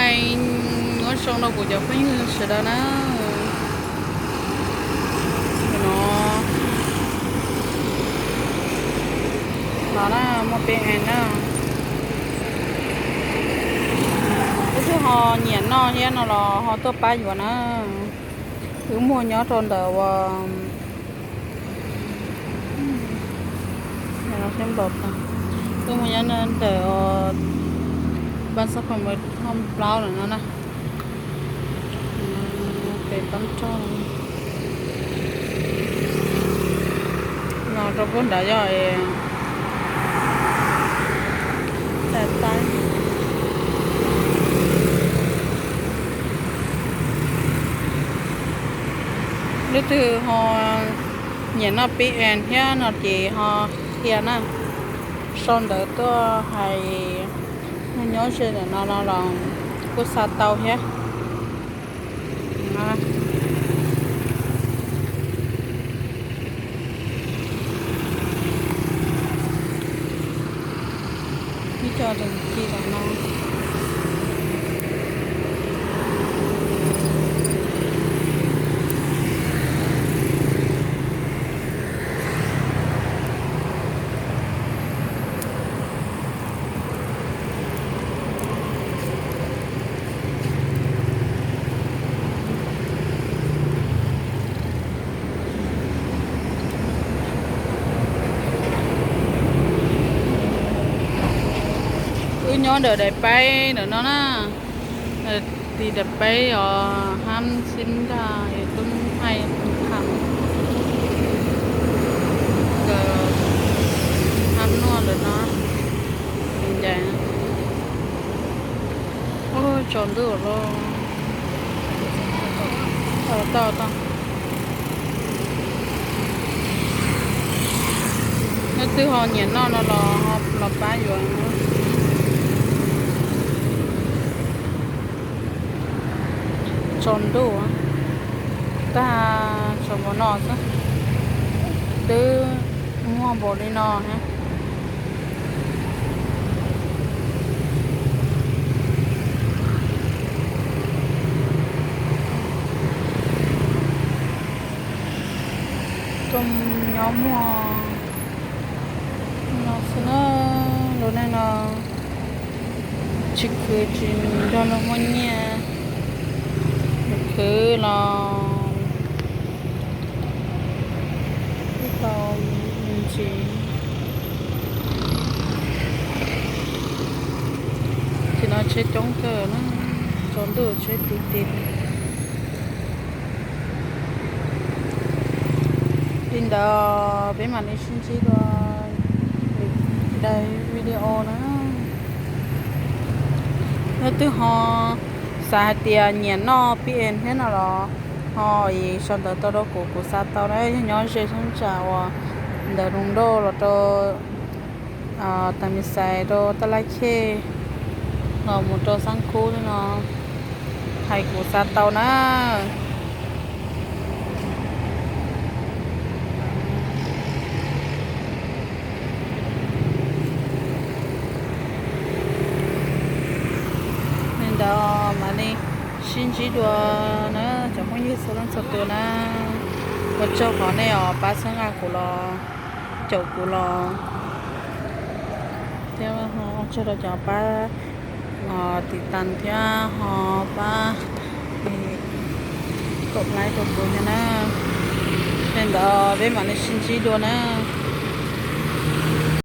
Ua zoo rau kuv cov phooj ywg sawv daws na. No, no na, muaj peb ev na. Leej twg ho nyiam noj thiab no los ho tuaj pab yuav na. Wb muag nyob rau ntawm uas, wb muag nyob ntawm uas Pab Xab Pha Mawv thoj plaub lawm no na. Peb pab roj no rau puag nrad yog tais taib. Leej twg ho nyiam noj pib en thiab no ces ho qhia na, sau ntawv tuaj hais. Nyob ze ntawm no no los kuj xa tau thiab. Ib co rau ci los no. Wb nyob ntawm daim paib ntawm no na, tim daim paib os, hab xib nraj es tub haij tham nkawd hab nuaj ntawm no. Ncaim, tsaus ntuj los tau tau. Leej twg ho nyiam noj no los, los pab yuav. Tsaus ntuj, tag tsaus npaum no xwb, twb muaj npaum li no thiab. Tuaj nyob muag no xwb na, lub neej no tsis khwv tsis nrog luag muaj nyiaj, khwv los ib tau ntsis. Tim no tsheb coob kawg na, tsaus ntuj tsheb tiv tiv. Li ntawd peb mam li sib ntsib dua daim video na. Leej twg ho xav hais tias nyiam noj pib en thiab no los ho sau ntawv tau rau kuv, kuv xa tau na. Yog nyob ze sab ntsag uas ntawm Noog Nrauj los rau Tam Mis Xais rau Taj Laj Chej los mus rau Xab Khub no hais kuv xa tau na. Li ntawd mam li sib ntsib dua na cov phooj ywg txhua leej txhua tus na. Ua tsaug qhov nej os pab txhawb nqa kuv los, caum kuv los, thiab ua tsaug rau cov pab tiv tas thiab ho pab kaum laib rau kuv thiab na. Li ntawd peb mam li sib ntsib dua na.